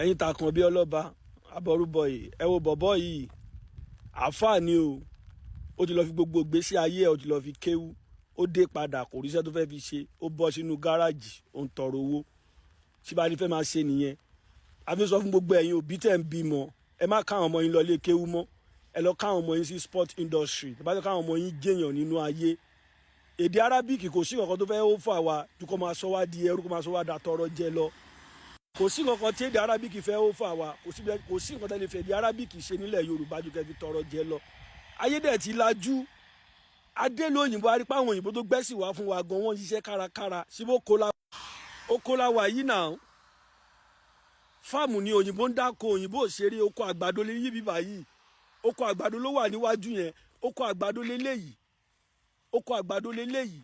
Ẹ̀yin takàn bí ọlọ́ba abọ́rúbọyè, ẹ wo bọ̀bọ́ yìí, àáfàá ni o. Ó ti lọ fi gbogbo ìgbésí ayé ẹ̀, ó ti lọ fi kéwú. Ó dé padà, kò ríṣẹ́ tó fẹ́ fi ṣe. Ó bọ́ sínú gáràjì, ó ń tọrọ owó. Síbáà ní fẹ́ máa ṣe nìyẹn. A fi sọ fún gbogbo ẹ̀yin òbí tẹ̀ ń bímọ, ẹ má káwọn ọmọ yín lọ ilé kéwú mọ́. Ẹ lọ káwọn ọmọ yín sí sport industry. Tó bá fẹ́ káwọn ọmọ yín jẹ́yàn nínú ayé, èdè Arabic, kò sí kankan tó fẹ́ ó fà wá ju kó máa sọ wá di ẹrú, kó máa sọ wá da tọrọ jẹ lọ. Kò sí kankan tí èdè Arabic fẹ́ ó fà wá. Kò sí nǹkan tẹ́lẹ̀ fẹ́ èdè Arabic ṣe nílẹ̀ Yorùbá ju kẹ́ fi tọrọ jẹ lọ. Ayé dẹ̀ ti lajú, adé lóyìnbó, arípa àwọn òyìnbó tó gbẹ́sì wá fún wa gan, wọ́n ń ṣiṣẹ́ kárakára. Síbó kó la wà yìí náà, farm ni òyìnbó ń dáko, òyìnbó òṣèré. Oko àgbàdo lè yí bíbá yìí, oko àgbàdo ló wà níwájú yẹn. Oko àgbàdo lélẹ́yìí, oko àgbàdo lélẹ́yìí,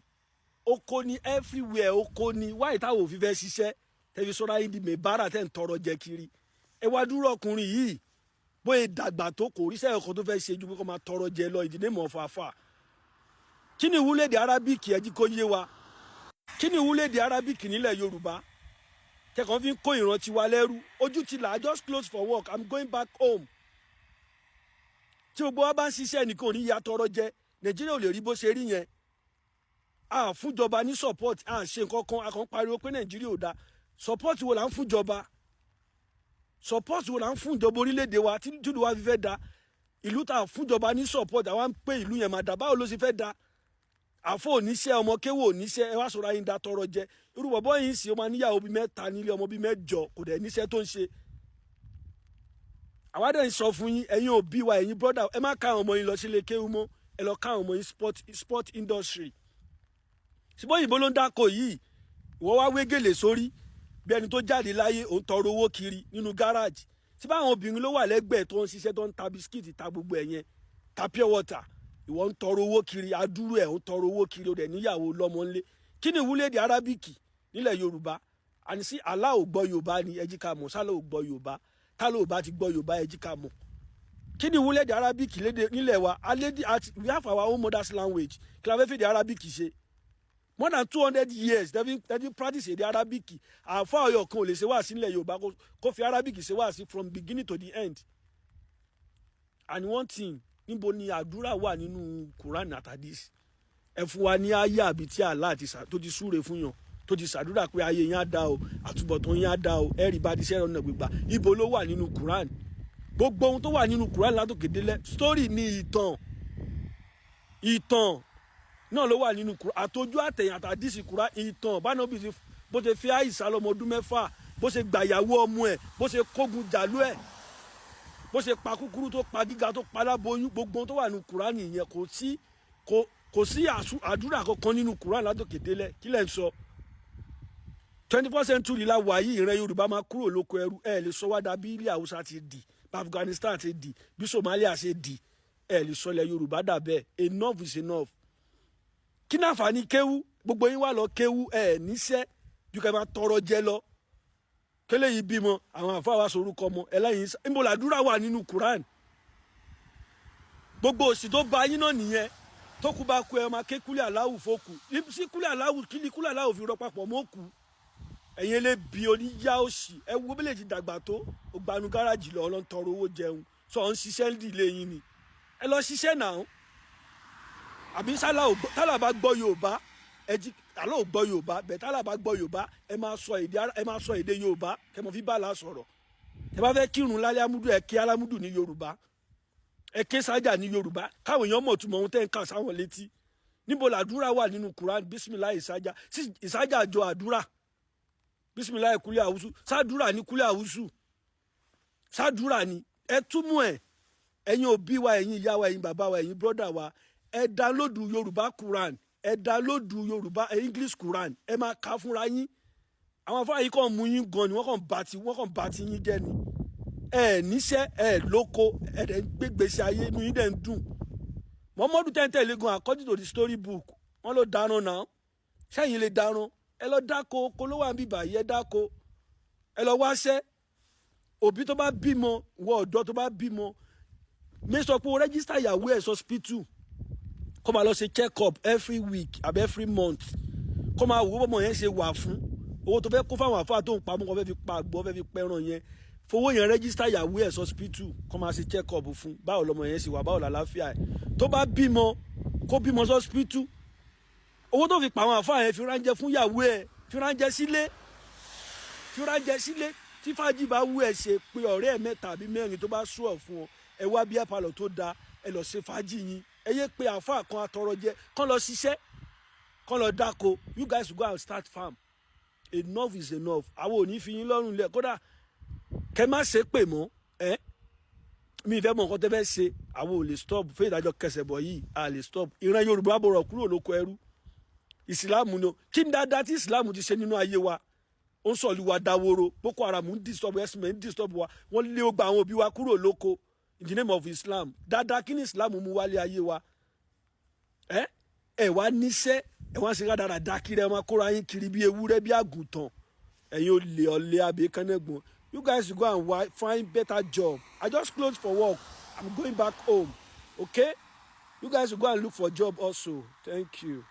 oko ni everywhere, oko ni. Wáyé táwọn òfin fẹ́ ṣiṣẹ́ tẹ́fi sọ́ra yín di mẹ́bàárà tẹ́ ń tọrọ jẹ kiri. Ẹ wá dúró, ọkùnrin yìí, bóyá dàgbà tó, kò ríṣẹ́ ọkọ̀ tó fẹ́ ṣe ju pé kó máa tọrọ jẹ lọ. Ìdílé mọ̀ fàáfà. Kí ni ìwúlò èdè Arabic? Ẹ jí kó yé wa, kí ni ìwúlò èdè Arabic nílẹ̀ Yorùbá tẹkàn fi ń kó ìrántí wa lẹ́rú? Ojú ti là. I just close for work, I'm going back home. Tí gbogbo wa bá ń ṣiṣẹ́, nìkan ò ní ya tọrọ jẹ. Nàìjíríà ò lè rí bó ṣe rí yẹn. A fúnjọba ní support, a ṣe nǹkan kan, a kàn pariwo pé Nàìjíríà ò dáa. Support wo là ń fúnjọba? Support wo là ń fúnjọba orílẹ̀-èdè wa tí ìlú wa fi fẹ́ da? Ìlú tá a fúnjọba ní support, àwa ń pé ìlú yẹn máa dà. Báwo ló ṣe fẹ́ da? Àfọ oníṣẹ́, ọmọ kéwò oníṣẹ́, ẹ wá sọ̀rọ̀ ayé ń da tọrọ jẹ. Irú bọ̀bọ́ yìí ń sìn, ó máa níyàwó bíi mẹ́ta nílé, ọmọ bíi mẹ́jọ, kò dẹ̀ níṣẹ́ tó ń ṣe. Àwa dẹ̀ ń sọ fún yín, ẹ̀yin òbí wa, ẹ̀yin brother, ẹ má ká àwọn ọmọ yín lọ sílé kéwú mọ́. Ẹ lọ ká àwọn ọmọ yín sport industry. Ṣùgbọ́n òyìnbó ló ń dáko yìí. Ìwọ wá wé gèlè sórí bí ẹni tó jáde láyé, òun tọrọ owó kiri nínú gáràjì. Tí báwọn obìnrin ló wà lẹ́gbẹ̀ẹ́ tó ń ṣiṣẹ́, tó ń ta biscuit, ta gbogbo ẹ̀ yẹn, ta pure water, ìwọ ń tọrọ owó kiri. Adúrú ẹ̀ ń tọrọ owó kiri, ó dẹ̀ níyàwó lọ́mọ ńlé. Kí ni ìwúlò èdè Arabic nílẹ̀ Yorùbá? Àní sí Allah ò gbọ́ Yorùbá ni? Ẹ jí ká mọ̀. Sálà ò gbọ́ Yorùbá? Tálà ò bá ti gbọ́ Yorùbá, ẹ jí ká mọ̀. Kí ni ìwúlò èdè Arabic nílẹ̀ wa? Alédè, we have our own mother's language. Kí la fẹ́ fèdè Arabic ṣe? More than 200 years they've practice èdè Arabic. Àfọ ọyọ kan ò lè ṣe wá sí nílẹ̀ Yorùbá kó fi Arabic ṣe wá sí from beginning to the end. And one thing, níbo ni àdúrà wà nínú Quran àtàdís? Ẹ fún wa ní ayé àbí tí Allah ti tó ti súre fún yàn, tó ti ṣàdúrà pé ayé yín á dá o, àtúbọ̀tán yín á dá o, ẹ̀rí bá ti ṣẹ́rọ̀ náà gbígbà. Ibo ló wà nínú Quran? Gbogbo ohun tó wà nínú Quran látòkè délẹ̀, story ni, ìtàn, ìtàn náà ló wà nínú Quran. Àtọjú àtẹ̀yìn àtàdísì Quran, ìtàn báná bí bó ṣe fi àìsàn lọ́mọ ọdún 6, bó ṣe gbàyàwó ọmọ ẹ̀, bó ṣe kógun jàlú ẹ̀, bó ṣe pa kúkúrú, tó pa gíga, tó pa láboyún, gbogbo ohun tó wà nínú Quran yẹn. Kò sí àdúrà kankan nínú Quran látòkè délẹ̀. Kí lẹ̀ ń sọ? 24th century la wà yìí. Ìran Yorùbá máa kúrò lóko ẹrú. Ẹ lè sọ wá dà bí ilẹ̀ Haúsá ti dì, bí Afghanistan ti dì, bí Somalia ṣe dì. Ẹ lè sọ ilẹ̀ Yorùbá dà bẹ́ẹ̀. Enough is enough. Kí náà fà ní kéwú? Gbogbo yín wà lọ kéwú, ẹ níṣẹ́ ju kẹ́ máa tọrọ jẹ lọ. Kélé yìí bímọ, àwọn àfa wa sorúkọ ọmọ ẹlẹ́yìn. Níbo làdúrà wà nínú Quran? Gbogbo òsì tó bá yín náà nìyẹn. Tó kú bá kú, ẹ máa ké kúlẹ̀ aláwù fókù sí kúlẹ̀ aláwù. Kí ni kúlẹ̀ aláwù fi rọ papọ̀ mọ́ kú? Ẹ̀yin elébi oníyá òsì, ẹ wo bí lè ti dàgbà tó, ó gbanú gáràjì lọ, lọ ń tọrọ owó jẹun. Sọ ń ṣiṣẹ́ ń dìlé yín ni? Ẹ lọ ṣiṣẹ́ náà. Àbí tálà bá gbọ́ Yorùbá, ẹ jí àlọ́ ò gbọ́ Yorùbá bẹ́ẹ̀. Tálà bá gbọ́ Yorùbá, ẹ máa sọ èdè Yorùbá kẹ́ mọ̀ fi bá la sọ̀rọ̀. Ẹ bá fẹ́ kírun lálẹ́ amúdù, ẹ kí alámúdù ní Yorùbá, ẹ ké sájà ní Yorùbá, káwọn èèyàn mọ̀ túmọ̀ ohun tẹ́ ń kà sáwọn létí. Níbo làdúrà wà nínú Quran? Bisimilayi ìsájà, ìsájà jọ àdúrà. Bisimilayi kúlẹ̀ àwùsù, sádúrà ní kúlẹ̀ àwùsù, sádúrà ní. Ẹ túmọ̀ ẹ̀. Ẹ̀yin òbí wa, ẹ̀yin ìyá wa, ẹ̀yin bàbá wa, ẹ̀yin brother wa, ẹ download Yorùbá Quran, ẹ download Yorùbá English Quran, ẹ máa kà fúnra yín. Àwọn afáàyí kàn mú yín gan ni, wọ́n kàn bá ti yín jẹ́ ni. Ẹ níṣẹ́, ẹ lóko, ẹ dẹ̀ ń gbégbèsè ayé, inú yín dẹ̀ ń dùn. Muhammadu tẹ́ntẹ́lẹ̀ gan, according to the story book, wọ́n ló dáná náà. Sẹ́yìn lè dáná? Ẹ lọ dáko, kó ló wà ń bíbà yìí. Ẹ dáko, ẹ lọ wáṣẹ́. Òbí tó bá bímọ, wọ ọ̀dọ́ tó bá bímọ, mi sọ pé o register ìyàwó ẹ̀ hospital, kó máa lọ ṣe check up every week àbí every month, kó máa wò ó bọ́mọ yẹn ṣe wà. Fún owó tó fẹ́ kó fáwọn àfáà tó ń pamọ́, kó fẹ́ fi pa àgbọ̀, fẹ́ fi pẹran yẹn. Fowó yẹn register ìyàwó ẹ̀ hospital, kó máa ṣe check up fún. Báwo lọmọ yẹn ṣe wà? Báwo làlàáfíà ẹ̀? Tó bá bímọ, kó bímọ hospital. Owó tó fi pa àwọn àfáà yẹn, fi ránjẹ fún ìyàwó ẹ̀, fi ránjẹ sílé, fi ránjẹ sílé. Tí fàájì bá wú ẹ ṣe, pé ọ̀rẹ́ ẹ̀ mẹ́ta àbí mẹ́rin tó bá sú ọ̀ fún ọ, ẹ wá beer parlour tó da, ẹ lọ ṣe fàájì yín. Ẹ yé pé àfáà kan atọrọ jẹ. Kán lọ ṣiṣẹ́, kán lọ dáko. You guys go and start farm. Enough is enough. Àwọn ò ní fi yín lọ́rùn lẹ̀. Kódà kẹ má ṣe pè mọ́ ẹ, mi ìfẹ́ mọ nǹkan tẹ́ fẹ́ ṣe. Àwọn ò lè stop fún ìdájọ́ kẹsẹ̀ bọ̀ yìí, a lè stop. Ìran Yorùbá bọ̀rọ̀ kúrò lóko ẹrú. Ìsìláàmù ni. Kí ni dáadáa tí ìsìláàmù ti ṣe nínú ayé wa? Ó ń sọ̀lú wa dáwóró. Boko Haram ń disturb, ẹ̀sìn ń disturb wa. Wọ́n lé gba àwọn òbí wa kúrò lóko in the name of Islam. Dáadáa kí ni Islam mú wálé ayé wa? Ẹ ẹ wá níṣẹ́, ẹ wá ń ṣe rádaràda kiri, ẹ máa kóra yín kiri bí ewúrẹ́, bí àgùntàn. Ẹ̀yin olè, ọ̀lẹ, àbíkánẹ́gbọ̀n. You guys go and find better job. I just closed for work. I'm going back home, okay? You guys go and look for job also. Thank you.